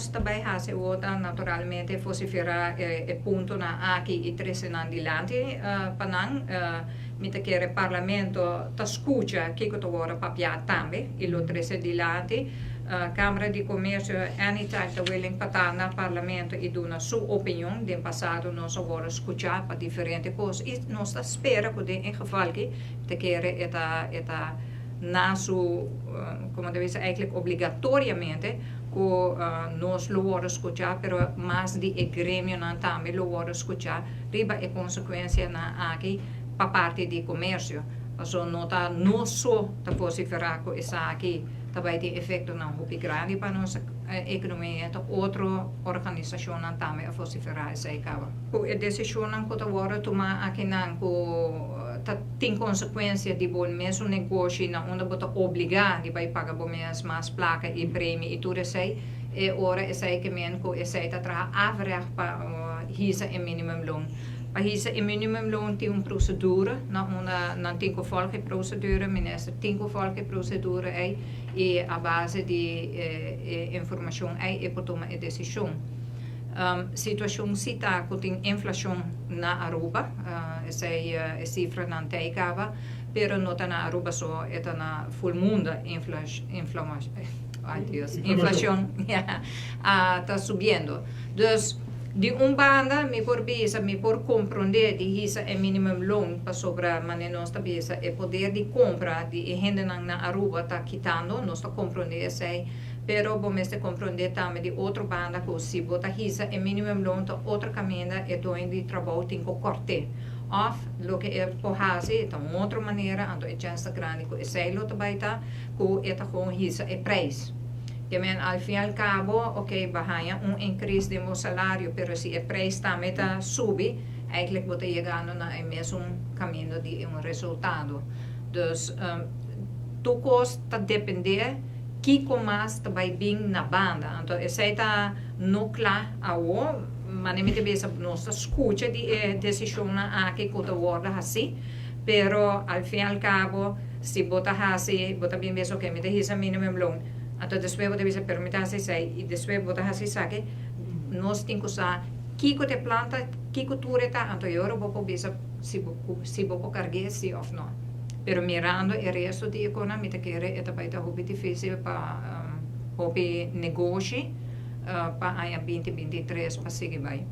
nos ta bay haci ta naturalmente vocifera e puntonan aki y trece nan dilanti pa nan. Mi ta kere Parlamento ta scucha kico ta wordo papia tambe y lo trece dilanti. Camara di Comercio anytime ta willing pa ta na Parlamento y duna su opinion. Den pasado nos a wordo scucha pa diferente cos y nos ta spera cu den e geval aki ta kere e ta na su, como debe ser, eigenlijk obligatoriamente cu nos lo wordo scucha, pero mas di e gremionan tambe lo wordo scucha riba e consecuencianan aki pa parti di comercio. So no ta no so ta vocifera cu esaki tambe tin efectonan hopi grandi pa nos economia, ta otro organisacionnan tambe a vocifera esey caba. E decisionnan cu ta wordo tuma akinan cu ta tin consecuencia di bo mes negoshi na unda bo ta obliga di bay paga bo mes mas placa y premie y tur esey, e ora esey kiermen cu esey ta traha averecht pa hisa e minimumloon. Pa hisa e minimumloon tin un procedura na unda nan tin cu volg e procedura, minister tin cu volg e procedura ey y a base di informacion ey e por tuma e decision. Situacion si ta cu tin inflacion na Aruba, esey e cifranan t'ey caba, pero no ta na Aruba so, e ta na full mundo inflacion, ay Dios, inflacion ta subiendo. Dus di un banda mi por bisa, mi por comprende di hisa e minimumloon pasobra, manera nos ta bisa, e poder di compra di e hendenan na Aruba ta kitando, nos ta comprende esey, pero bo mester comprende tambe di otro banda cu si bo ta hisa e minimumloon, ta otro caminda e doño di trabou tin cu corte. Of loke e por haci ta un otro manera, anto e chance ta grandi cu esey lo ta bay ta cu e ta gewoon hisa e prijs. Kiermen, al fin y al cabo, ok, bo a haya un increase di bo salario, pero si e prijs tambe ta subi, eigenlijk bo ta yegando na e mesun caminda di un resultado. Dus tur cos ta depende kico mas ta bay bin na banda. Anto, esey ta no cla awo, manera mi ta bisa, nos ta scucha di e decisionnan aki cu ta wordo haci, pero al fin y al cabo, si bo ta haci, bo ta bin bisa, ok, mi ta hisa minimumloon, anto despues bo ta bisa, pero mi ta haci esey, y despues bo ta haci esaki, nos tin cu sa kico t'e plan ta, kico tur e ta, anto ora bo por bisa si bo por carga si of no. Pero mirando e resto di economia, ta kere e ta bay ta hopi dificil pa hopi negoshi pa aña 2023 pa sigui bay.